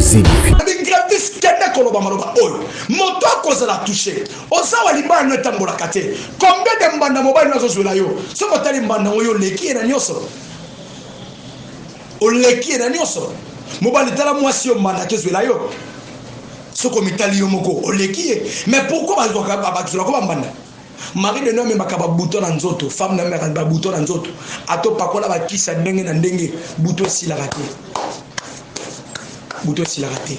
vous édifie. Grevisse, kende koloba maloba oyo moto akozala touché. Oza wa libala no etambolaka te. Combien de mbanda mobali no azozwela yo? Soki otali mbanda yango, yo oleki ye na nyonso, oleki ye na nyonso. Mobali, tala mwasi yo mbanda akezwela yo. Soki omitali yo moko, oleki ye. Mais pourquoi bazwelako bambanda? Mari de nuit amemaka babouton na nzoto, femme na amemaka babouton na nzoto. Atopakola bakisi ya ndenge na ndenge, bouton esilaka te, bouton esilaka te.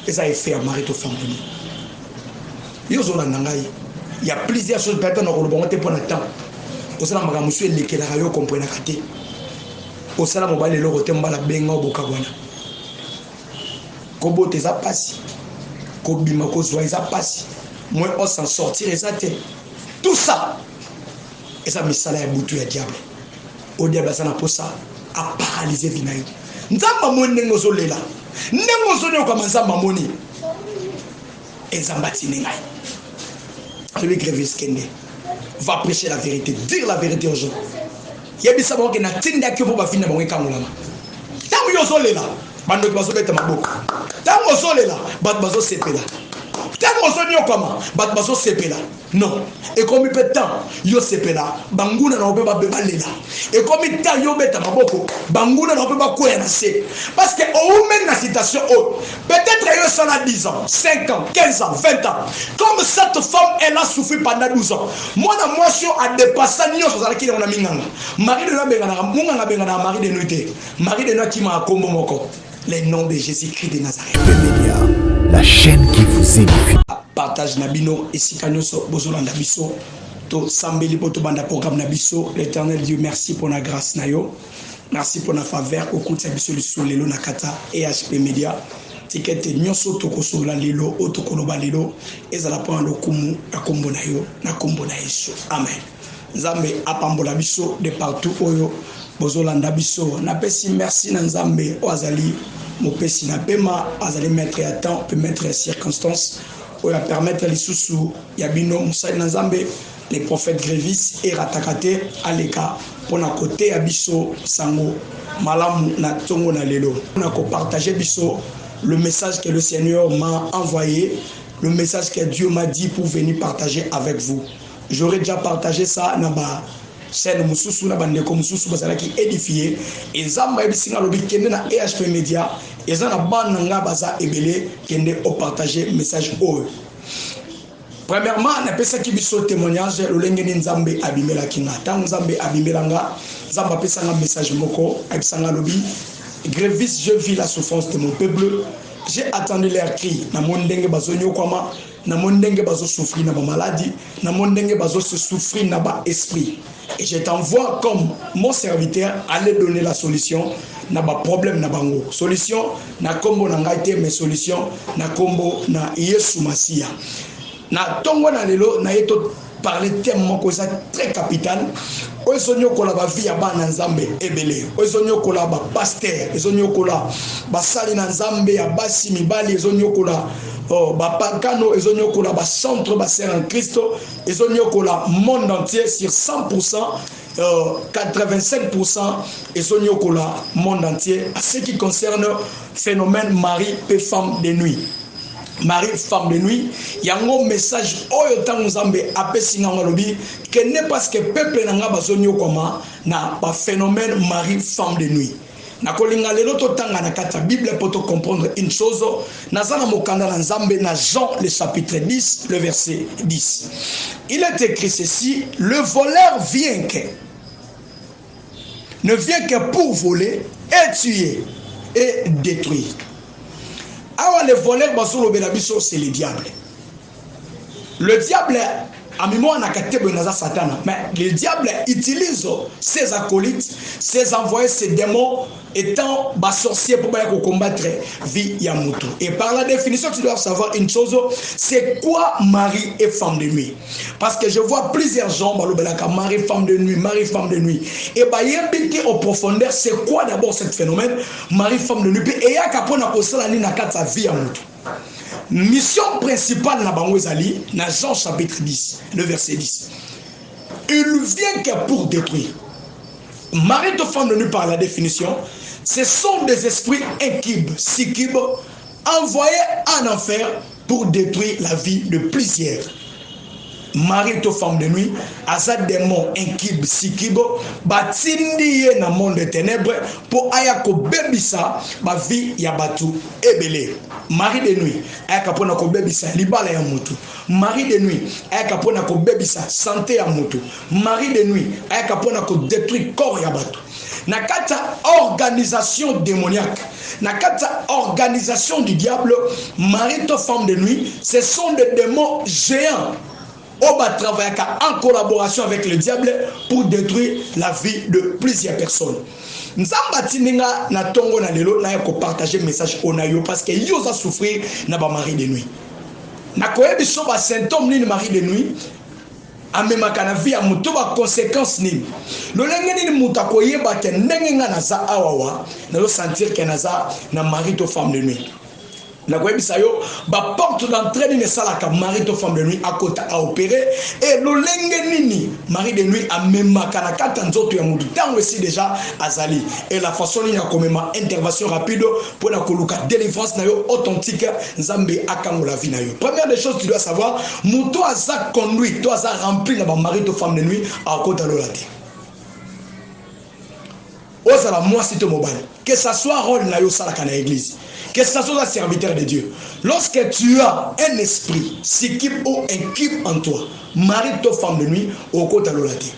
Eza effet ya mari to femme de nuit. Yo ozolanda ngai, ya plusieurs choses peut-être na koloba ngo te mpo na temps. Osala makambo mosusu elekelaka yo, komprenaka te. Osala mobali eloko te, mobali abenga obokabwana. Kobota eza mpasi, kobima kozwa eza mpasi, moyen o s'en sortir eza te. Tout ça eza misala ya butu ya diable. Oyo diable aza na mposa aparalyser vie na yo. Nzambe amoni ndenge ozolela, ndenge ozonyokama. Nzambe amoni e Nzambe atindi ngai, alobi: "Grevis, kende, va prêcher la vérité, dire la vérité aux gens. Yebisa bango ke natindaki yo mpo bavie na bango ekangolama." Ntango yo ozolela, bandoki bazobeta maboko. Ntango ozolela, bato bazosepela. Ntango ozonyokwama, bato bazosepela. Non, ekomi mpe temps yo sepela, banguna na yo mpe babe balela. Ekomi temps yo obeta maboko, banguna na yo mpe bakwea na se, parce que oumeli na situation oyo. Peut-être yo esala 10 ans, 5 ans, 15 ans, 20 ans, comme cette femme, elle a souffert pendant 12 ans. Mwana mwasi oyo adépassa nyonso, azalaki nango na minganga. Mari de nuit abenganaka monganga, abenganaka mari de nuit te. Mari de nuit akimaka kombo moko, le nom de Jésus-Christ de Nazareth. Média, la chaîne qui vous édifie. Partage na bino esika nyonso bozolanda biso. Tosambeli mpo tobanda programme na biso. L'Éternel Dieu, merci mpona grâce na yo, merci mpona faveur okutisa biso lisusu lelo na kati ya EHP Media. Tika ete nyonso tokosolola lelo, oyo tokoloba lelo, ezala mpona lokumu ya nkombo na yo, na nkombo na Yesu, amen. Nzambe apambola biso de partout oyo bozolanda biso. Napesi merci na Nzambe oyo azali mopesi na pema, azali maître ya temps mpe maître ya circonstance, oyo apermettre lisusu ya bino mosali na Nzambe, le prophète Grevis, erataka te aleka mpona koteya biso sango malamu na ntongo na lelo, na kopartage biso le message que le Seigneur m'a envoyé, le message que Dieu m'a dit pour venir partager avec vous. J'aurais déjà partagé ça na ba chaîne mosusu, na bandeko mosusu bazalaki édifié. Nzambe ayebisi nga, alobi: "Kende na EHP Media, eza na bana na nga baza ebele, kende opartage message oyo." Premièrement, napesaki biso témoignage lolenge nini Nzambe abimelaki nga. Ntango Nzambe abimela nga, Nzambe apesanga message moko, ayebisanga, alobi: "Grevis, je vis la souffrance de mon peuple, j'ai attendu leur cri. Namoni ndenge bazonyokwama, namoni ndenge bazosouffrir na bamaladi, namoni ndenge bazose souffrir na baesprit, et je t'envoie comme mon serviteur aller donner la solution na baproblème na bango. Solution na nkombo na ngai te, mais solution na nkombo na Yesu Masiya." Na ntongo na lelo, naye to parler thème moko eza très capital, oyo ezonyokola bavie ya bana Nzambe ebele, oyo ezonyokola bapasteur, ezonyokola basali na Nzambe ya basi, mibali, ezonyokola, oh, bapakano, ezonyokola bacentre, basœur en Christ, ezonyokola monde entier sur 100%, 85% ezonyokola monde entier à ce qui concerne phénomène mari pe femme de nuit. Mari, femme de nuit, yango message oyo ntango Nzambe apesi ngango, alobi: "Kende, parce que peuple na nga bazonyokwama na baphénomène mari, femme de nuit." Nakolinga lelo totanga na kati ya Bible mpo tocomprendre une chose. Naza na mokanda na Nzambe na Jean, le chapitre 10, le verset 10. Il est écrit ceci: "Le voleur vient que ne vient que pour voler et tuer et détruire." Awa, le voleur bazolobela biso, c'est le diable. Le diable amimonaka te boye naza Satana, mais le diable utilise ses acolytes, ses envoyés, ses démons étant basorcier mpo baya kocombattre vie ya moto. Et par la définition, tu dois savoir une chose: c'est quoi mari et femme de nuit? Parce que je vois plusieurs gens balobelaka mari, femme de nuit, mari, femme de nuit, et bayebi te au profondeur c'est quoi d'abord cet phénomène mari, femme de nuit, mpe eyaka mpona kosala nini na kati ya vie ya moto. Mission principale na bango ezali na Jean chapitre 10, le verset 10: "Il vient que pour détruire." Mari to femme de nuit, par la définition, Ce sont des esprits incubes, succubes, envoyés en enfer pour détruire la vie de plusieurs. Mari to femme de nuit aza démon incube, succube, batindi ye na monde de ténèbres mpo aya kobebisa bavie ya bato ebele. Mari de nuit ayaka mpo na kobebisa libala ya motu. Mari de nuit ayaka mpo na kobebisa sante ya motu. Mari de nuit ayaka mpo na kodétruire corps ya bato. Na kati ya organisation démoniaque, na kati ya organisation du diable, mari to femme de nuit, ce sont des démons géants oyo batravaillaka en collaboration avec le diable pour détruire la vie de plusieurs personnes. Nzambe atindi nga na ntongo na lelo naya kopartage message oyo na yo parce que yo oza souffrir na bamari de nuit. Nakoyebi so basymptôme nini mari de nuit amemaka na vie ya moto, baconséquence nini, lolenge nini moto akoyeba ke ndenge nga naza awawa nazosentir ke naza na mari to femme de nuit. Nakoyebisa yo baporte d'entrée nini esalaka mari to femme de nuit akota aopere, e lolenge nini mari de nuit amemaka na kati ya nzoto ya motu ntango esi deja azali, e la façon nini akomema intervention rapide mpona koluka délivrance na yo authentique, Nzambe akangola vie na yo. Première des choses, tu dois savoir, moto aza conduit to aza rempli na bamari to femme de nuit akota lola te. Ozala mwasi to mobali, que ça soit rôle na yo osalaka na église, que ça soit un serviteur de Dieu, lorsque tu as un esprit succube ou incube en toi, mari to femme de nuit, okota lola te.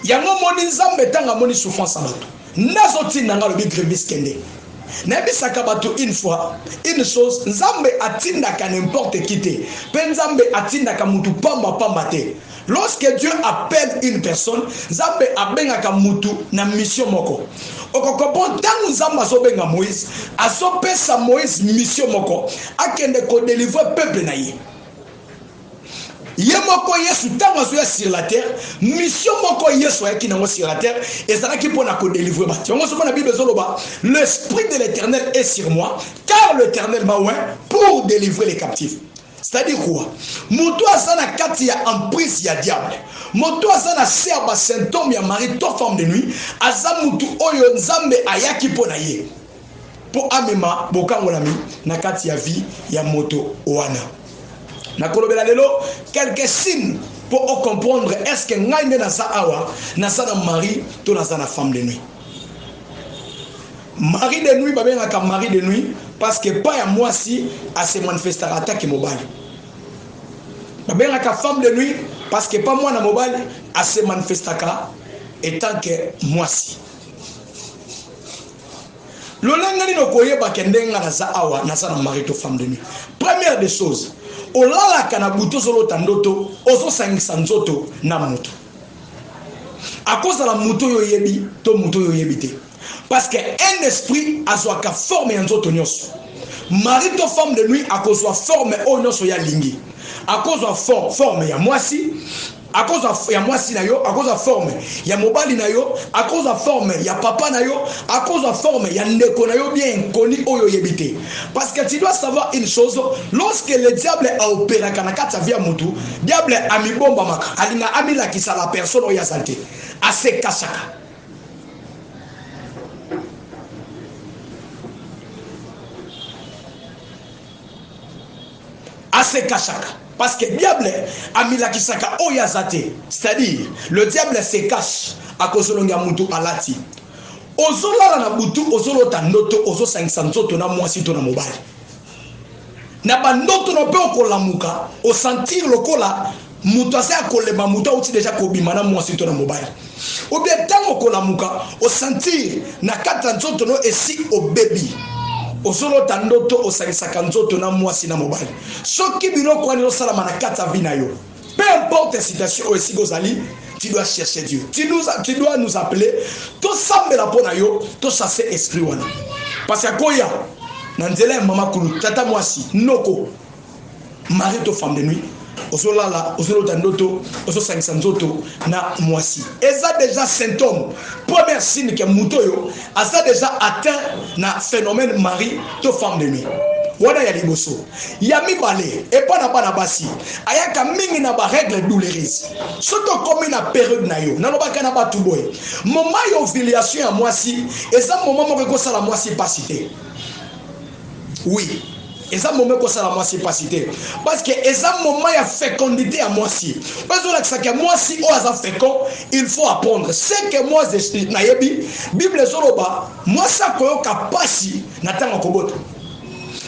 Yango moni Nzambe ntango amoni souffrance ya bato, nazotinda nga alobi Grevis kende. Nayebisaka bato une fois une chose, Nzambe atindaka n'importe qui te, mpe Nzambe atindaka mutu pamba pamba te. Lorsque Dieu appelle une personne, Nzambe abengaka mutu na mission moko. Okokomprendre ntango Nzambe azobenga Moïse, azopesa Moïse mission moko, akende kodelivre peuple na ye. Ye moko Yesu ntango azoya sur la terre, mission moko Yesu ayaki nango sur la terre ezalaki mpona kodelivre bato. Yango soki na Bible ezoloba, l'esprit de l'Éternel est sur moi, car l'Éternel m'a oint pour délivrer les captifs. C'est-à-dire quoi? Moto aza na kati ya emprise ya diable, moto aza na se ya basymptôme ya mari to femme de nuit, aza motu oyo Nzambe ayaki mpo na ye mpo amema bokangolami na kati ya vie ya moto wana. Nakolobela lelo quelques signes mpo ocomprendre est ce que ngai nde naza awa, naza na mari to naza na femme de nuit. Mari de nuit babengaka mari de nuit parce que pa ya mwasi ase manifestaka atake mobali. Babengaka femme de nuit parce que pa mwana mobali ase manifestaka etant que mwasi. Lolenge nini okoyeba ke ndenge nga naza awa naza na mari to femme de nuit? Première des choses, olalaka na butu ozolota ndoto ozosangisa nzoto na moto. Akozala moto oyo oyebi to moto oyo oyebi te, parce que un esprit azwaka forme ya nzoto nyonso. Mari to femme de nuit akozwa forme oyo nyonso ye alingi. Akozwa forme ya mwasi, akozwa ya mwasi na yo, akozwa forme ya mobali na yo, akozwa forme ya papa na yo, akozwa forme ya ndeko na yo bien inconnu oyo oyebi te. Parce que tu dois savoir une chose, lorsque le diable aopéraka na kati ya vie ya motu, diable amibombamaka, alinga amilakisa la personne oyo azali te, asekasaka. Asekashaka parce que diable amilakisaka oyo aza te, c'est-à-dire le diable se cache, akozolonga mutu alati. Ozolala na butu, ozolota ndoto, ozosangisa nzoto na mwasi to na mobali. Na bandoto na mpe okolamuka, osentir lokola moto aza ya kolemba, moto auti deja kobima na mwasi to na mobali. Ou bien ntango okolamuka, osentir na kati ya nzoto no esi obebi. Ozolota ndoto osangisaka nzoto na mwasi na mobali. Soki biloko wana ezosalama na kati ya vie na yo, peu importe situation oyo esika ozali, tu dois chercher Dieu. Tu dois nous appeler, tosambela mpo na yo, tochasse esprit wana. Parce que akoya na nzela ya mama kulu, tata mwasi, noko, mari to femme de nuit, ozolala, ozolota ndoto, ozosangisa nzoto na mwasi. Eza déjà symptôme, première signe ke moto oyo aza déjà atteint na phénomène mari to femme de nuit. Wana ya liboso. Ya mibale, epa na bana basi, ayaka mingi na ba règles douloureuses. Soki okomi na periode na yo, nalobaka na batu boye, moment ya ovulation ya mwasi eza moment moko ekosala mwasi pasi te. Oui, eza moment ekosala mwasi pasi te parce que eza moment ya fécondité ya mwasi. Oyo ezolakisa ke mwasi oyo aza fécond, il faut apprendre ce que moi nayebi. Bible ezoloba mwasi akoyoka pasi na ntango akobota,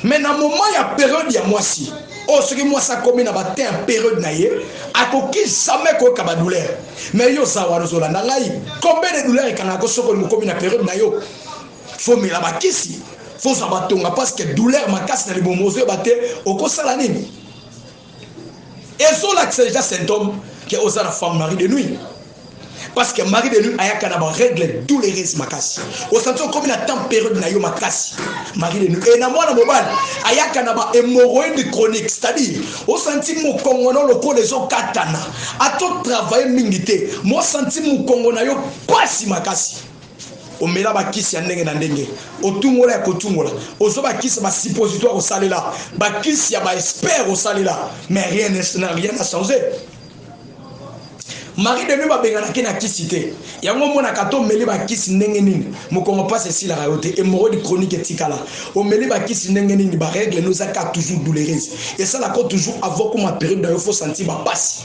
mais na moment ya periode ya mwasi oyo, soki mwasi akomi na batin ya periode na ye, akoki jamais koyoka badouleur. Mais yo oza wana ozolanda ngai, combien de douleur ekangaka soki olingi okomi na periode na yo? Faut mela bakisi, faut zwa batonga, parce que douleur makasi na libumu, ozoyeba te okosala nini. Ezolakisa déjà symptôme ke oza na femme mari de nuit, parce que mari de nuit ayaka na barègle douloureuse makasi. Osanti okomi na temps période na yo makasi, mari de nuit. E na mwana mobali ayaka na bahémorroïde chronique, c'est-à-dire osanti mokongo na lokola ezokatana, ato travaille mingi te, mosanti mokongo na yo pasi makasi. Omela bakisi ya ndenge na ndenge, otungola ya kotungola, ozwa bakisi ya basuppositoire, osalela bakisi ya baexpert, osalela, mais rien n'a changé. Mari de nuit babenganaki na kisi te. Yango omonaka to omeli bakisi ndenge nini, mokongo mpasi esilaka yo te, hémorroïde chronique etikala. Omeli bakisi ndenge nini, barègle no ezaka toujours douloureuse, esalaka toujours avant koma période na yo, faut sentir bapasi.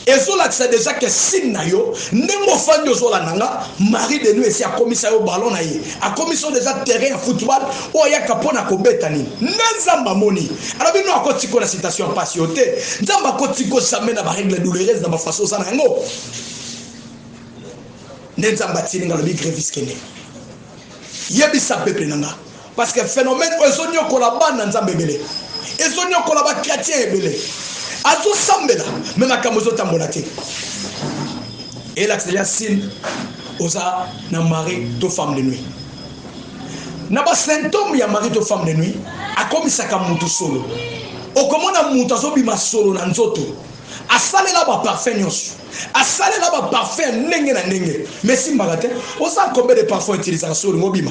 Ezolakisa déjà ke signe na yo, ndenge ofandi ozolanda nga, mari de nuit esi akomisa yo ballon na ye, akomisa yo déjà terrain ya football oyo ayaka mpo na kobeta nini. Nde Nzambe amoni, alobi no akotiko na situation ya mpasi yo te. Nzambe akotiko jamais na barègle douloureuse na bafaçon oza na yango. Nde Nzambe atindi nga, alobi: "Grevis, kende yebisa peuple na nga", parce que phénomène oyo ezoniokola bana Nzambe ebele, ezoniokola bachrétien ebele. Azosambela me makambo ezotambola te. Elakisa ya signe oza na mari to femme de nuit. Na basymptôme ya mari to femme de nuit, akomisaka mutu solo. Okomona mutu azobima solo na nzoto, asalela baparfum nyonso, asalela baparfum ya ndenge na ndenge, mais esimbaka te. Oza combien de parfum utilisaka so olingo obima?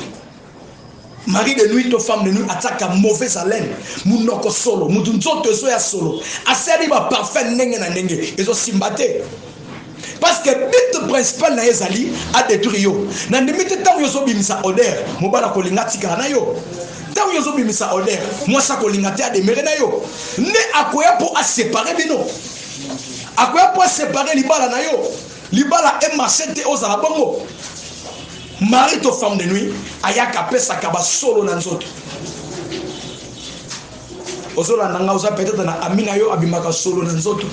Mari de nuit to femme de nuit atiaka mauvaise haleine, munoko solo, mutu nzoto ezoya solo. Asali baparfum ndenge na ndenge, ezosimba te, parce que but principal na ye ezali adétruire yo. Na ndimi te, ntango yo ozobimisa odeur, mobali akolinga atikala na yo. Ntango yo ozobimisa odeur, mwasi akolinga te ademeurer na yo. Nde akoya mpo aséparer bino, akoya mpo aséparer libala na yo, libala emarche te, ozala bongo. Mari to femme de nuit ayaka apesaka basolo na nzoto. Ozolanda nga, oza peut-être na ami na yo abimaka solo na nzoto,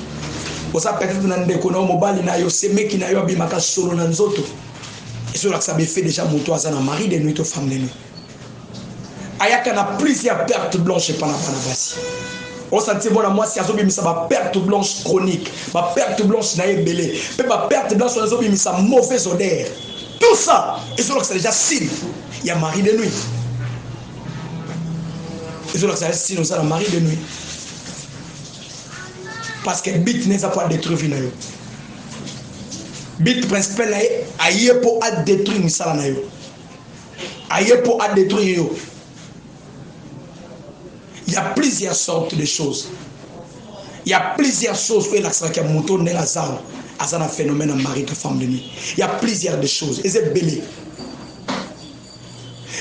oza peut-être na ndeko na yo, mobali na yo, semeki na yo abimaka solo na nzoto. Ezolakisa baeffet déjà moto aza na mari de nuit to femme de nuit. Ayaka na plusieurs pertes blanches epa na bana basi. Osanti mwana mwasi azobimisa baperte blanche chronique, baperte blanche na ye ebele, mpe baperte blanche wana ezobimisa mauvaise odeur. Tout ça ezolakisa déjà signe ya mari de nuit, ezolakisa signe oza na mari de nuit, parce que but na eza mpo adétruire vie na yo. But principal na ye, aye mpo adétruire misala na yo, aye mpo adétruire yo. Il y a plusieurs sortes de choses, il y a plusieurs choses oyo elakisaka ya moto ndenge aza, aza na phénomène ya mari to femme de nuit. Il y a plusieurs de choses, eza ebele.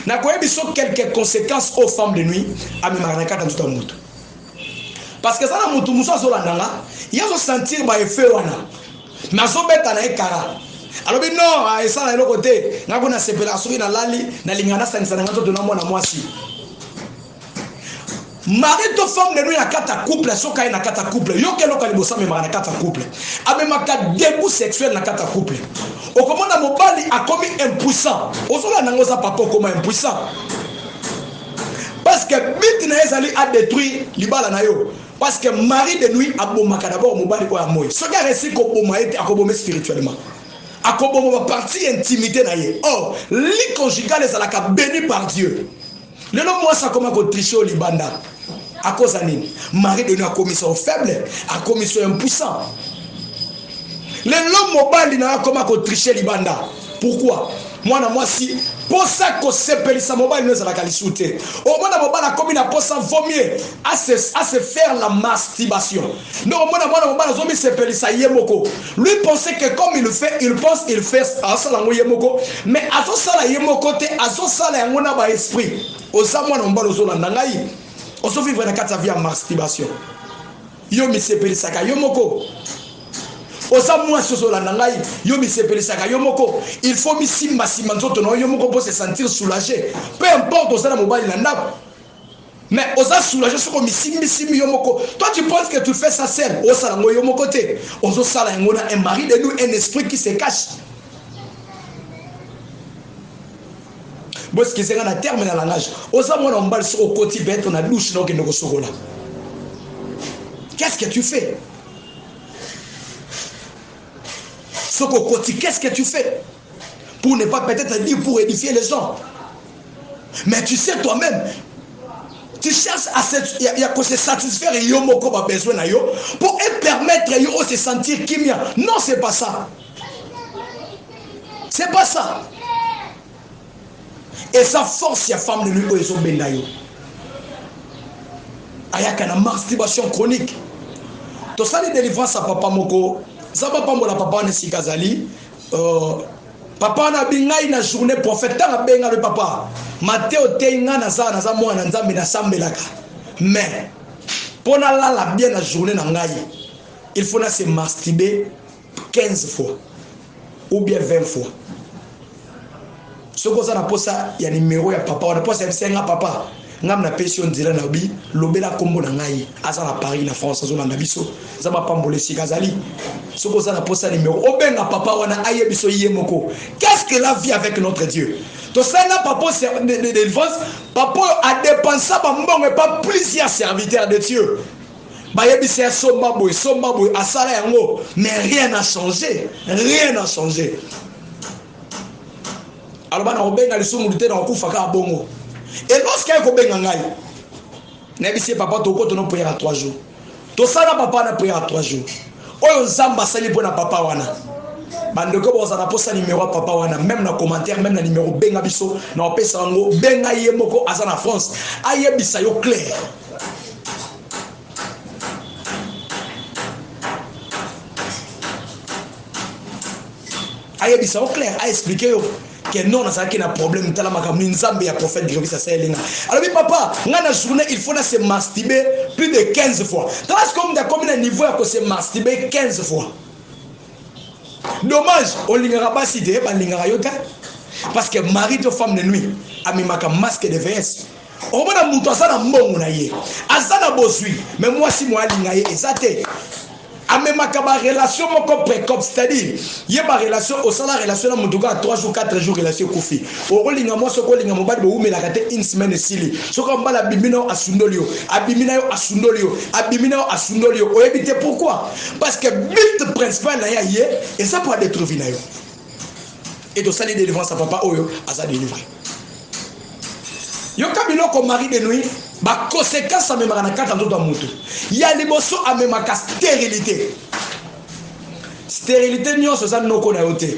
Nakoyebi so quelques conséquences oyo femme de nuit amemaka na kati ya nzoto ya moto, parce que eza na motu mosusu azolanda nga, ye azosentir baeffet wana, mais azobeta na ye kara, alobi: "Non, esala eloko te, nga kuna nasepelaka soki nalali, nalinga nasangisa na nga nzoto na mwana mwasi." Mari to femme de nuit na kati ya couple, soki aye na kati ya couple, yoka eloko ya liboso amemaka na kati ya couple: amemaka dégoût sexuel na kati ya couple. Okomona mobali akomi impuissant. Ozolanda yango, oza papa, okoma impuissant, parce que but na ye ezali adétruire libala na yo, parce que mari de nuit abomaka d'abord mobali oyo amoi. Soki aréussi koboma ye te, akoboma spirituellement, akoboma bapartie intimité na ye. Or lit conjugal ezalaka béni par Dieu. Lelo mwasi akoma kotricher oyo libanda, akoza nini? Mari de nuit akomisa yo faible, akomisa yo impuissant. Lelo mobali na yo akoma kotricher libanda. Pourquoi? Mwana mwasi Posa kosepelisa mobali no ezalaka lisusu te. Omona mobali akomi na posa, vaut mieux à se faire la masturbation. Nde omona mwana mobali azomisepelisa ye moko. Lui pensait que comme il fait, il pense, il fait, asala yango ye moko, mais azosala ye moko te, azosala yango na ba esprit. Oza mwana mobali ozolanda ngai, ozovivre na kati ya vie ya masturbation. Yo misepelisaka yo moko. Oza mwasi ozolanda ngai, yo misepelisaka yo moko. Il faut misimbasimba nzoto na yo moko mpo se sentir soulagé. Peu importe oza na mobali na ndako, mais oza soulagé soki omisimbisimbi yo moko. Toi tu penses que tu fais ça seul, osala yango yo moko te, ozosala yango na un mari de nous, un esprit qui se cache. Bosikise nga na terme na langage. Oza mwana mobali soki okoti beto na douche na okende kosokola, qu'est-ce que tu fais? Soki okoti, qu'est-ce que tu fais? Pour ne pas peut-être dire pour édifier les gens, mais tu sais toi-même, tu cherches à se, ya, ya ko se satisfaire yo moko ba besoin na yo pour et permettre yo se sentir kimia. Non, c'est pas ça. C'est pas ça. Et sa force ya femme de nuit oyo ezobenda yo. Ayaka na masturbation chronique. Tosali délivrance ya papa moko. Nzambe apambola papa wana esika azali. Papa wana abi ngai na journée prophète, ntango abenga le papa Mateo te, ngai naza mwana Nzambe, nasambelaka, mais mpo nalala bien na journée na ngai, il faut na se masturber 15 fois ou bien 20 fois. Soki oza na posa ya numéro ya papa wana, posa yebisa nga papa, ngam na pesi yo nzela na bi lobela kombo na ngai, aza na Paris na France, azolanda biso, aza bapambola esika azali. Soki oza na posa numéro, obenga papa wana ayebi biso ye moko. Qu'est-ce que la vie avec notre Dieu? Tosali na papa de délivrance, papa oyo adépensa bambongo epa plusieurs serviteurs de Dieu. Bayebisa ya somba boye, somba boye, asala yango, mais rien n'a changé, rien n'a changé. Aloba na kobenga lisumu te, na kokufa kaka bongo. Et lorsque aye kobenga ngai, nayebisi ye papa, tokota no prière à 3 jours. Tosala papa na prière à 3 jours. Oyo Nzambe asali mpo na papa wana. Bandeko bozala na posa numéro ya papa wana, même na commentaire, même na numéro, benga biso na opesa yango, benga ye moko aza na France, ayebisa yo clair. Ayebisa yo clair, aexpliquer yo que non, nazalaki na problème, tala makambo ni Nzambe ya prophète Grevis asaleli nga. Alobi papa, nga na journée il faut na se masturber plus de 15 fois. Tala sikoyo mutu akomi na niveau ya ko se masturber 15 fois. Dommage, olingaka basi te, balingaka yo te. Parce que mari to femme de nuit amemaka masque de VS. Omona mutu aza na mbongo na ye, aza na bozwi, mais mwasi mo alinga ye eza te. Amemaka ba relation moko précoce, c'est-à-dire ye ba relation, osala relation na mutu kaka 3 jours, 4 jours, relation ekufi. Okolinga mwasi, okolinga mobali, bowumelaka te, une semaine esili. Soki mobali abimi na yo, asundoli yo, abimi na yo, asundoli yo, abimi na yo, asundoli yo. Oyebi te pourquoi? Parce que but principal na ye ye eza po adétruire vie na yo. Et tosali délivrance ya papa oyo aza délivré. Yoka biloko mari de nuit, ba conséquences amemaka na kati ya nzoto ya moto. Ya liboso amemaka stérilité. Stérilité nyonso eza noko na yo te.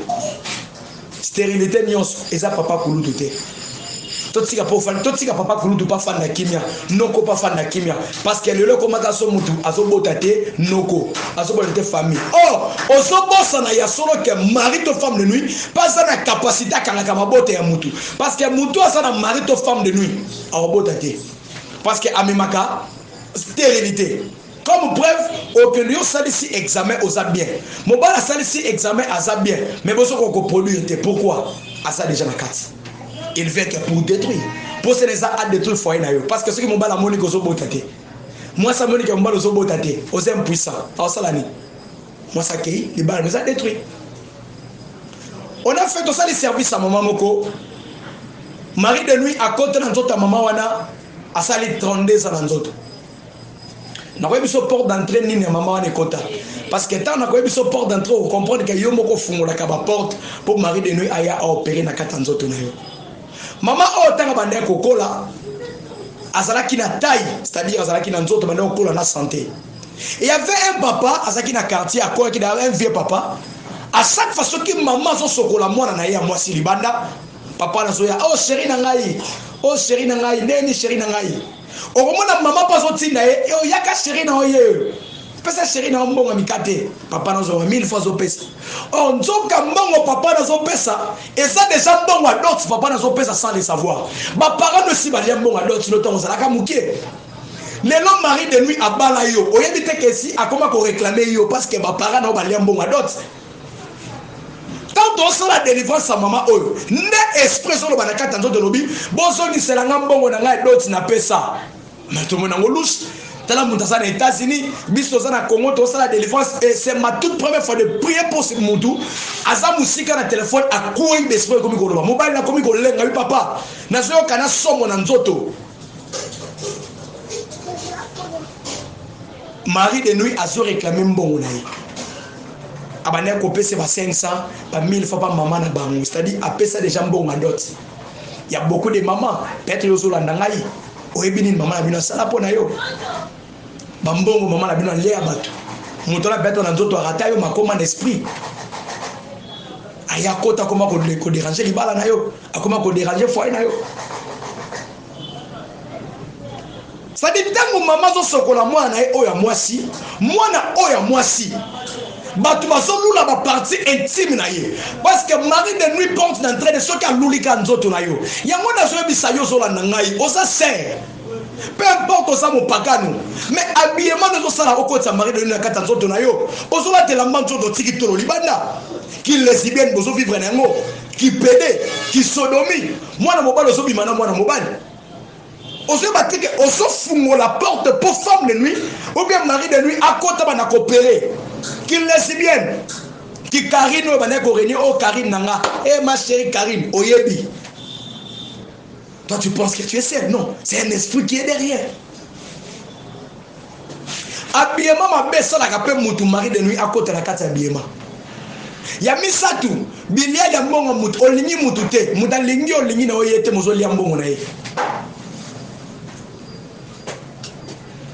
Stérilité nyonso eza papa kulutu te. Totika po fanda, totika papa kulutu pa fanda kimia, noko pa fanda kimia, parce que lelo ekomaka so mutu azobota te noko, azobota te famille. Or ozobosana ya solo que mari to femme de nuit pa aza na capacité akangaka mabota ya mutu, parce que mutu aza na mari to femme de nuit akobota te, parce que amemaka stérilité. Comme preuve, okende yo salisi examen oza bien, mobali asalisi examen aza bien, mais bozo ko produire te. Pourquoi? Aza déjà na kati. Il vient que pour détruire. Pour ce les a à détruire foyer na yo. Parce que ceux qui mobali amoni ko zobota te. Moi ça moni que mobali ozobota te, oza impuissant. Osala ni. Moi ça kei, libala nous a détruit. On a fait tout ça les services à maman moko. Mari de nuit à côté na nzoto ya maman wana asali 32 ans na nzoto. Nakoyebi biso porte d'entrée nini ya mama wana ekota. Parce que tant nakoyebi biso porte d'entrée, vous comprendre que yo moko fungolaka ba porte pour mari de nuit aya a opérer na kati ya nzoto na yo. Mama oyo tanga banda kokola azalaki na taille, c'est-à-dire azalaki na nzoto banda kokola na santé. Et il y avait un papa azalaki na quartier akoyaki na un vieux papa. À chaque fois soki mama azosokola mwana na ye ya mwasi libanda, Papa nazoya, oh chéri na ngai, oh chéri na ngai, ndeni chéri na ngai. Okomona mama mpo azotinda ye, eh, oyaka chéri na yo ye. Pesa chéri na yo mbongo ya mikate. Papa nazwa 1000 fois azopesa. Or nzoka mbongo papa nazopesa eza deja mbongo ya dot, papa nazopesa sans le savoir. Ba parents no si balia mbongo ya dot no ntango ozalaka moke. Lelo mari de nuit abala yo, oyebi te ke si akoma ko réclamer yo parce que ba parents na yo balia mbongo ya dot. Tant tosala délivrance ya mama oyo nde esprit ezoloba na kati ya nzoto, elobi bozongisela nga mbongo na ngai dot napesa. Mais tomona yango louche. Tala moto aza na États-Unis, biso toza na Congo, tosala délivrance et c'est ma toute première fois de prier pour ce mutu. Aza musika na téléphone akwei d'esprit ekomi koloba. Mobali nakomi kolenga, oui papa, nazoyoka na somo na nzoto. Mari de nuit azo réclamer mbongo na ye. Abandaki kopesa ba 500, ba 1000 fois pa mama na bango, c'est-à-dire apesa déjà mbongo ya dot. Ya beaucoup de mamans, peut-être yo ozolanda ngai, oyebi nini mama na bino asala mpo na yo. Ba mbongo mama na bino alia bato. Moto na beto na nzoto arata yo makoma na esprit. Aya kota akoma ko déranger libala na yo, akoma ko déranger foyer na yo. C'est-à-dire ntango mama azosokola mwana na ye oyo ya mwasi, mwana oyo ya mwasi bato bazolula ba partie intime na ye parce que mari de nuit porte d'entrée de soki alulika nzoto na yo. Yango nazoyebisa yo, ozolanda ngai, oza sœur, peu importe oza mopagano, mais habillement nde ozosala okotisa mari de nuit na kati ya nzoto na yo. Ozolatela mba nzoto otiki tolo libanda, ki lesbienne bozovivre na yango, ki pede, ki sodomie, mwana mobali ozobima na mwana mobali. Ozoyeba te ke ozofungola porte po femme de nuit ou bien mari de nuit akota bana coopérer. Ki lesbienne, ki Karine oyo bandaki ko-renier, oh Karine na nga, eh ma chérie Karine, oyebi. Toi tu penses que tu es seul, non, c'est un esprit qui est derrière. Habillement mabe esalaka pe mutu mari de nuit akota na kati ya habillement. Ya misatu, bilia ya mbongo mutu, olingi mutu te, mutu alingi olingi na oye te, mozolia mbongo na ye.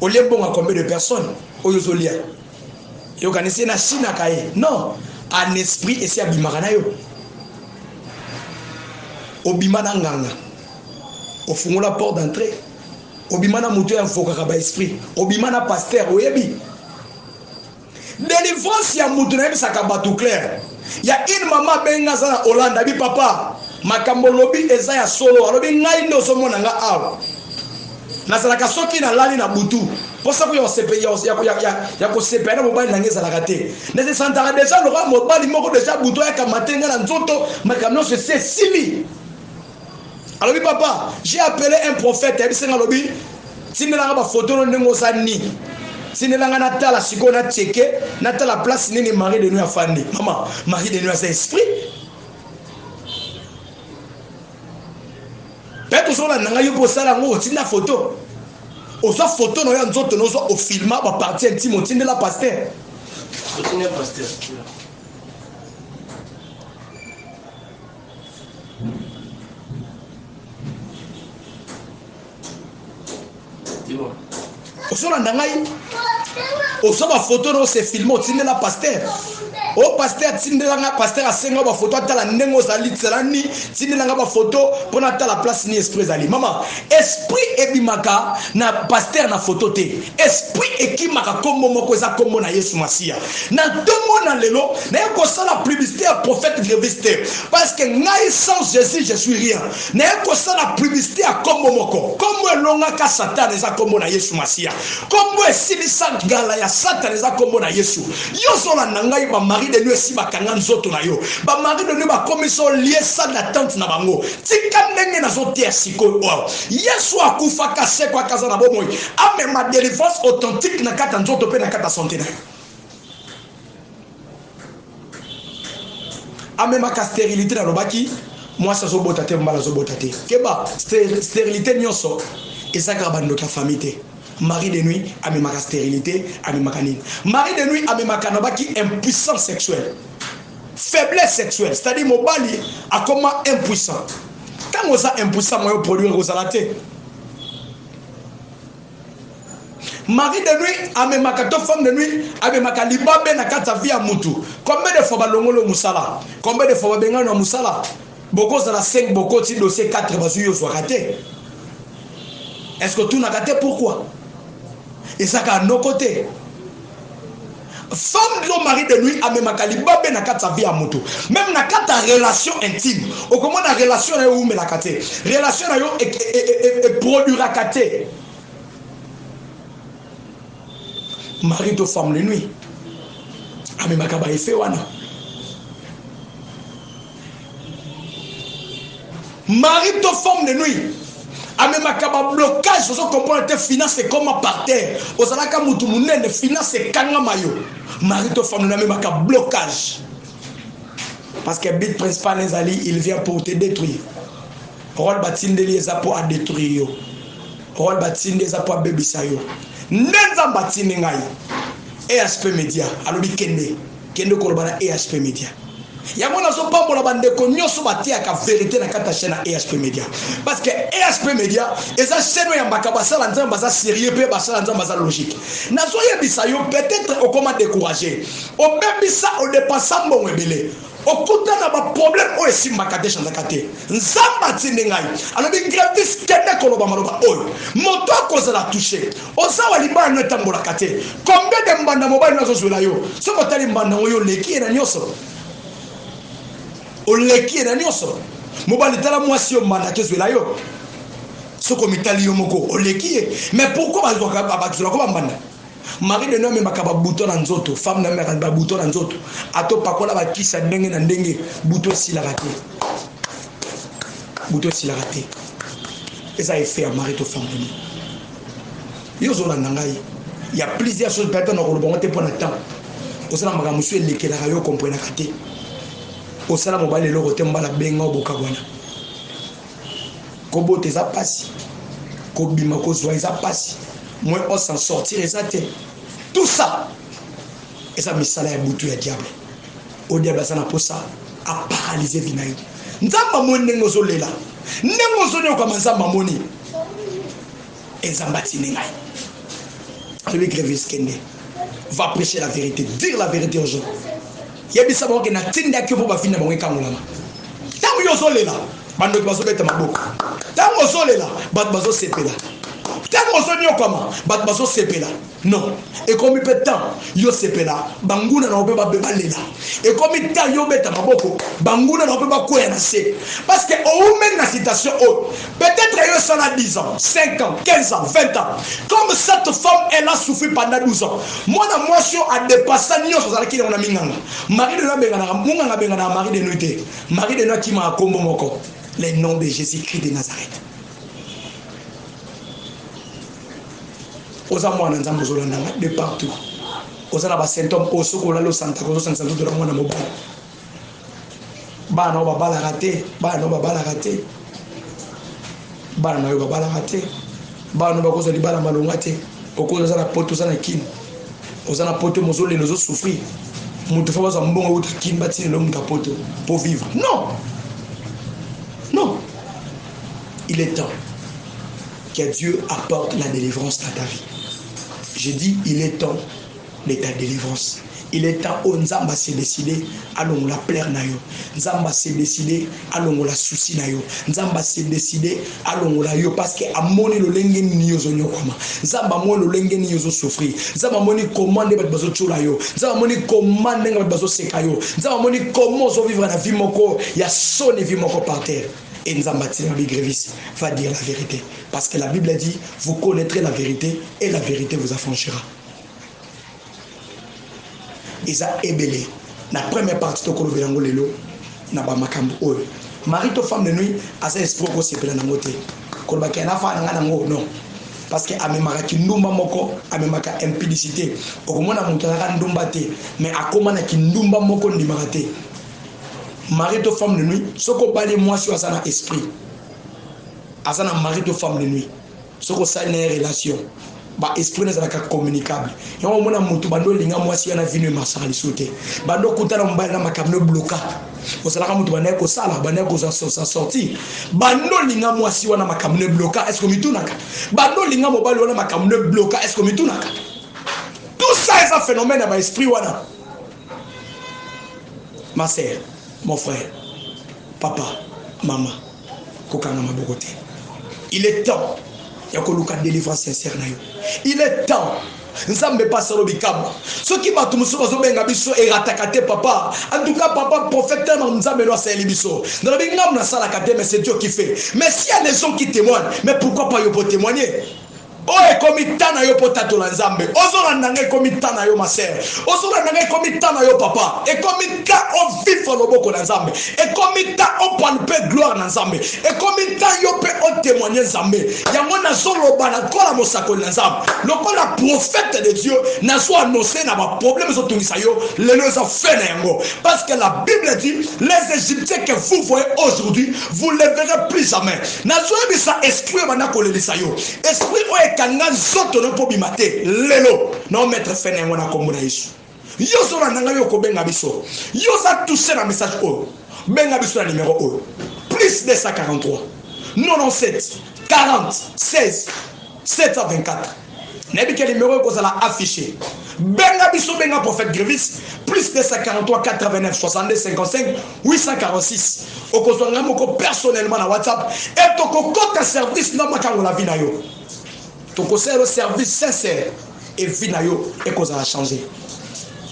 Olie mbongo ya combien de personnes oyo ozolia? Yokanisi ye na chinaka ye. Non, en esprit esi abimaka na yo. Obima na nganga, ofungola porte d'entrée. Obima na moto oyo invokaka ba esprit, obima na pasteur, oyebi délivrance ya moto. Nayebisaka bato clair, ya une mama abengi aza na Hollande, abi papa makambo olobi eza ya solo. Alobi ngai nde ozomona nga awa nazalaka soki nalali na butu mposa ko ya kosepela na mobali na ngai ezalaka te, nasesantaka deja lokola mobali moko deja butu ayakama te ngai na nzoto makambo nyonso esi esili. Alobi papa, j'ai appelé un prophète, ayebisi nga, alobi tindelanga ba photo no ndenge oza ni, tindelanga natala sikoyo na cheke, natala place nini mari de nuit afandi. Mama, mari de nuit aza esprit. Peut-être ozolanda ngai yo mpo osala yango, otinda photo, ozwa photo na yo ya nzoto na ozwa ofilma ba partie intime, otindela pasteur. Otinda pasteur. Ozolanda ngai, ozwa bafoto na ose filme, otindela pasteur. O pasteur atindela ngai, pasteur asenga bafoto atala ndenge ozali tsela ni, tindela ngai bafoto mpo natala place ni esprit ezali. Mama, esprit ebimaka na pasteur na foto te. Esprit ekimaka kombo moko, eza kombo na Yesu Masiya. Na ntongo na lelo naye kosala publicité ya prophète Grevis te, parce que ngai sans Jésus je suis rien. Naye kosala publicité ya kombo moko, kombo elongaka Satan eza kombo na Yesu Masiya, kombo esilisa ngala ya Satan eza kombo na Yesu. Yo ozolanda ngai, ba mari de nuit esi bakanga nzoto na yo, ba mari de nuit bakomisa yo lie salle d'attente na bango. Tika ndenge nazoteya sikoyo oyo, Yesu akufaka asekwaka aza na bomoi, amema délivrance authentique na kati ya nzoto mpe na kati ya santé na yo. Amemaka stérilité, nalobaki mwasi azobota te, mobali azobota te. Keba, stérilité nyonso eza kaka bandoki ya famille te. Mari de nuit amemaka stérilité, amemaka nini? Mari de nuit amemaka, nalobaki, impuissance sexuelle, faiblesse sexuelle, c'est-à-dire mobali akoma impuissant. Ntango oza impuissant, moyen produire kozala te. Mari de nuit amemaka to femme de nuit amemaka libabe na kati ya vie ya mutu. Combien de fois balongoli yo mosala? Combien de fois babengani na mosala? Bokozala 5 bokoti dossier 4 bazwi yo ozwaka te. Est-ce que otunaka te pourquoi? Eza kaka noko te. Femme to mari de nuit amemaka libabe na kati ya vie ya moto. Meme na kati ya relation intime, okomona relation na yo ewumelaka te. Relation na yo eproduiraka te. Mari to femme de nuit amemaka ba effet wana. Mari to femme de nuit amemaka ba blocage ozo comprendre te finance ekoma par terre ozalaka mutu munene finance ekangama yo mari to femme de nuit amemaka blocage parce que but principal ezali il vient pour te détruire role batindeli eza mpo adétruire yo role batindi eza mpo abebisa yo nde nzambe atindi ngai ehp media alobi kende Kende koloba na EHP Media. Yango nazo pambola ba ndeko nyoso bateyaka verite na kati ya chaîne ya EHP Media. Parce que EHP Media eza chaîne oyo yambaka basala Nzambe baza sérieux pe basala Nzambe baza logique. Nazo yebisa yo peut-être okoma décourager. Obebisa odepensa mbongo ebele. Okuta na ba problème oyo esimbaka te changeaka te. Nzambe atindi ngai. Alobi Grevis kende koloba maloba oyo. Moto akozala touche. Oza wa libala no etambolaka te. Combien de mbanda mobali no azozwela yo? Soki otali mbanda yango yo oleki ye na nyoso. Oleki ye na nyoso. Mobali tala mwasi yo mbanda akezwela yo. Soki omitali yo moko oleki ye. Mais pourquoi bazwaka bazwelaka ba mbanda? Mari de nuit amemaka ba bouton na nzoto, femme na amemaka ba bouton na nzoto. Ato pakola ba kisi ya ndenge na ndenge, bouton esilaka te. Bouton esilaka te. Eza effet ya mari to femme de nuit. Yo ozolanda ngai. Ya plusieurs choses peut-être na koloba ngo te mpo na temps. Osala makambo mosusu elekelaka yo comprenaka te. Osala mobali eloko te mbala benga obokabwana. Kobota eza pasi. Kobima kozwa eza pasi. Moins on s'en sortir eza te. Tout ça eza misala ya butu ya diable. Oyo diable aza na posa a paralyser vie na yo. Nzambe amoni ndenge ozolela. Ndenge ozonyokama Nzambe amoni. E Nzambe atindi ngai. Alobi Grevis kende. Va prêcher la vérité, dire la vérité aux gens. Yebisa bango ke natindaki yo mpo bavie na bango ekangolama. Ntango yo ozolela, bandoki bazobeta maboko. Ntango ozolela, bato bazosepela. Ntango ozonyokwama, bato bazosepela. Non, ekomi mpe temps yo sepela, banguna na yo mpe balela. Ekomi temps yo beta maboko, banguna na yo mpe bakweya na se. Parce que oumeli na situation oyo, peut-être yo esala 10 ans, 5 ans, 15 ans, 20 ans. Comme cette femme, elle a souffert pendant 12 ans. Mwana mwasi oyo adepasa nyonso azalaki nango na minganga. Mari de nuit abenganaka, munganga abenganaka mari de nuit te. Mari de nuit akimaka kombo moko, le nom de Jésus-Christ de Nazareth. Oza mwana Nzambe ozolanda nga de partout. Oza na ba symptômes oyo soki olali osantaka ozosangisa nzoto na mwana mobali. Bana oyo babalaka te, bana oyo babalaka te. Bana na yo babalaka te. Bana oyo bakozwa libala malonga te. Okoza oza na poto oza na kin. Oza na poto mozolela ozo souffrir. Moto fo bazwa mbongo euta kin batinela yo moto ya poto pour vivre. Non! Non! Il est temps que Dieu apporte la délivrance dans ta vie. Je dis, il est temps de ta délivrance. Il est temps oyo Nzambe se décider alongola plaire na yo. Nzambe se décider alongola souci na yo. Nzambe se décider alongola yo parce que amoni lolenge nini yo ozonyokwama. Nzambe amoni lolenge nini yo ozosouffrir. Nzambe amoni comment nde bato bazotyola yo. Nzambe amoni comment ndenge bato bazoseka yo. Nzambe amoni comment ozovivre na vie moko ya soni, vie moko par terre. Et Nzambe atina bi Grevis va dire la vérité. Parce que la Bible dit, vous connaîtrez la vérité et la vérité vous affranchira. Eza ebele. Na première partie tokolobela yango lelo na ba makambo oyo. Mari to femme de nuit aza esprit okosepela nango te. Koloba ke na fana nga nango non. Parce que amemaka kindumba moko, amemaka impudicité. Okomona moto azalaka ndumba te, mais akoma na kindumba moko ndimaka te. Mari to femme de nuit, soki obali mwasi oyo aza na esprit, aza na mari to femme de nuit, soki osali na ye relation, ba esprit na ezalaka communicable. Yango omona moto bando olinga mwasi wana vino emasaka lisusu te, bando okutana mobali na makambo no bloka, ozalaka moto bandaki kosala, bandaki kozwa sa sortie, bando olinga mwasi wana makambo no ebloka, est-ce que omitunaka? Bando olinga mobali wana makambo no ebloka, est-ce que omitunaka? Tout ça eza phénomène ya ba esprit wana. Ma sœur, mon frère, papa, Mama, kokanga maboko te. Il est temps ya koluka délivrance sincère na yo. Il est temps nzambe mpe asalo bikamwa. Soki bato mosusu bazobenga biso erataka te papa. En tout cas papa prophète tellement nzambe no asaleli biso. Nalobi ngambo nasalaka te, mais c'est Dieu qui fait. Mais s'il y a des gens qui témoignent, mais pourquoi pas yo pour témoigner? Oyo ekomi temps na yo mpo tatola Nzambe. Ozolanda ngai, ekomi temps na yo ma sœur. Ozolanda ngai, ekomi temps na yo papa. Ekomi temps ovivre loboko na Nzambe. Ekomi temps opalpe gloire na Nzambe. Ekomi temps yo mpe otémoigne Nzambe. Yango nazoloba na kola mosakoli na Nzambe. Lokola prophète de Dieu, nazo annoncer na ba problème ezotungisa yo, lelo eza fin na yango. Parce que la Bible dit, les Égyptiens que vous voyez aujourd'hui, vous ne les verrez plus jamais. Nazoyebisa esprit banda kolelisa yo. Esprit oyo ekanga nzoto no mpo bima te, lelo na omettre fin na yango na kombo na Yesu. Yo ozolanda ngai, yo kobenga biso, yo oza touché na message oyo, benga biso na numéro oyo plus 243 97 40 16 724. Nayebi ke numéro oyo ekozala affiché. Benga biso, benga prophète Grevis plus 243 89 62 55 846. Okozwa ngai moko personnellement na WhatsApp e tokokota service na makango la vie na yo. Tokosala yo service sincère e vie na yo ekozala changer.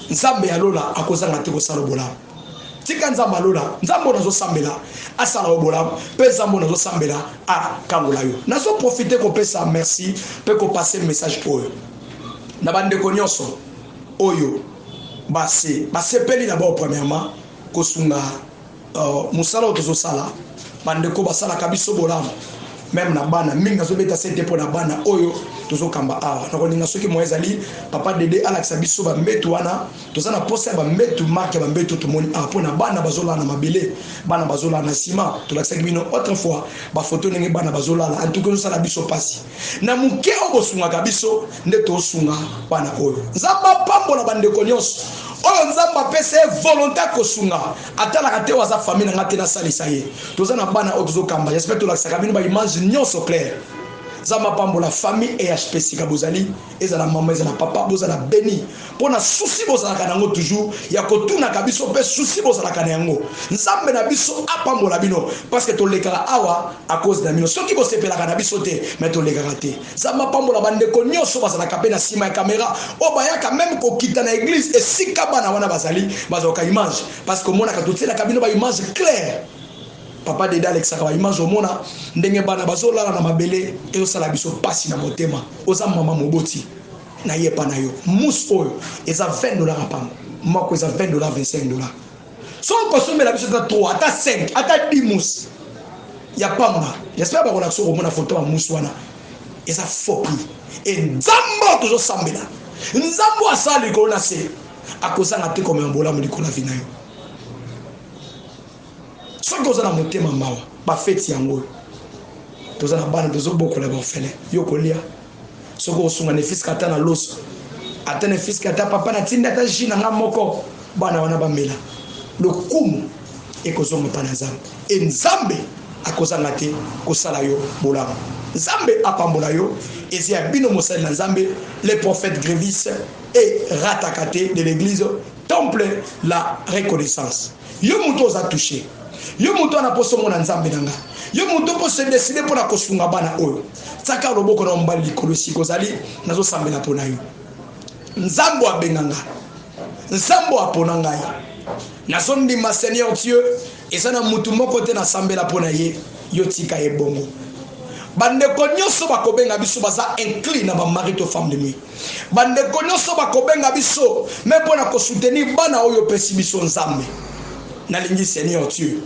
Nzambe ya lola akozanga te kosala bolamu. Tika Nzambe alola, Nzambe oyo nazosambela asala yo bolamu, mpe Nzambe oyo nazosambela akangola yo. Nazoprofite kopesa merci mpe kopase message oyo na bandeko nyonso oyo basepeli na bao premièrement kosunga mosala oyo tozosala. Bandeko basalaka biso bolamu même na bana mingi, nazobeta sete mpo na bana oyo tozokamba awa. Nakolinga soki moyen ezali, papa Dede alakisa biso bambetu wana. Toza na posa ya bambetu, marque ya bambetu tomoni awa, mpo na bana bazolala na mabele, bana bazolala na nsima. Tolakisaki bino autrefois bafoto ndenge bana bazolala. En tout cas ezosala biso mpasi. Na moke oyo bosungaka biso nde tosunga bana oyo. Nzambe apambola bandeko nyonso oyo Nzambe apesa ye volonté kosunga. Atalaka te oyo aza famille na nga te, nasalisa ye. Toza na bana oyo tozokamba, j'espère tolakisaka bino baimage nyonso claire. Nzambe apambola famille EHP sika bozali, ezala mama, ezala papa, bozala béni mpo na souci bozalaka nango toujours ya kotunaka biso, mpe souci bozalaka na yango. Nzambe na biso apambola bino, parce que tolekaka awa à cause na bino. Soki bosepelaka na biso te, mais tolekaka te. Nzambe apambola bandeko nyonso bazalaka mpe na nsima ya kamera, oyo bayaka même kokita na église esika bana wana bazali, bazwaka image, parce que omonaka totielaka bino baimage claire. Papa Dede alekisaka baimage, omona ndenge bana bazolala na mabele, ezosala biso mpasi na motema. Oza mama moboti, nayepa na yo, mousse oyo eza 20 $ ya pamba, moko eza 20 $, 25 $. Soki okosombela biso ata 3, ata 5, ata 10 mousse ya pamba, j'espère bakolakisa, okomona foto ya mousse wana eza faux prix. E Nzambe oyo tozosambela, Nzambe oyo asala likolo na se, akozanga te komema bolamu likolo ya vie na yo soki oza na motema mawa. Bafeti yango oyo toza na bana tozobokola baorphelin, yo kolia soki osunga ne fût-ce que ata na loso, ata ne fût-ce que ata papa natindi ata jus na nga moko, bana wana bamela, lokumu ekozonga mpa na Nzambe e Nzambe akozanga te kosala yo bolamu. Nzambe apambola yo. Eza ya bino mosali na Nzambe, le prophète Grevis e rataka te, de l'église Temple la Reconnaissance. Yo moto oza touché, yo moto wana mposo omona Nzambe na nga, yo moto mpo se décide mpo na kosunga bana oyo, tiaka loboko na mobali likolo esika ozali. Nazosambela mpo na yo. Nzambe abenga nga, Nzambe apona ngai, nazondima Seigneur Dieu, eza na mutu moko te nasambela mpo na ye. Yo tika ye bongo. Bandeko nyonso bakobenga biso baza inclus na bamari to femme de nuit. Bandeko nyonso bakobenga biso me mpo na kosoutenir bana oyo opesi biso, Nzambe, nalingi Seigneur Dieu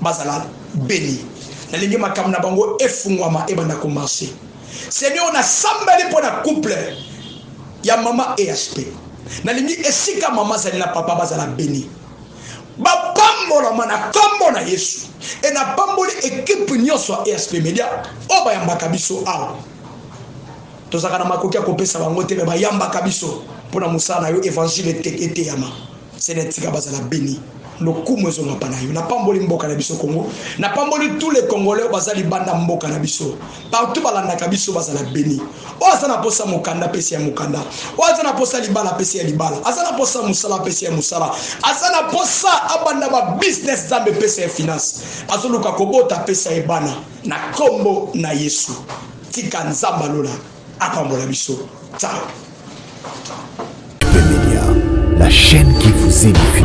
bazala béni, nalingi makambo na bango efungwama, ebanda komarcher. Seigneur, nasambeli mpo na couple ya mama EHP. Nalingi esika mama azali na papa bazala béni, bapambolama na nkombo na Yesu. E napamboli équipe nyonso ya ESP Media oyo bayambaka biso awa. Tozalaka na makoki ya kopesa bango te, me bayambaka biso mpo na mosala na yo, évangile eteyama. Sene, tika bazala béni. Lokumu ezonga pa na yo. Napamboli mboka na biso Congo, napamboli tous les Congolais oyo baza libanda mboka na biso, partout balandaka biso, bazala beni. Oyo aza na posa mokanda, apesi ya mokanda. Oyo aza na posa libala, apesi ya libala. Aza na posa mosala, apesi ya mosala. Aza na posa abanda ba business, Nzambe epesa ya finance. Azoluka kobota, apesa ye bana na kombo na Yesu. Tika Nzambe alola apambola biso. Ciao. Media, la chaîne qui vous édifie.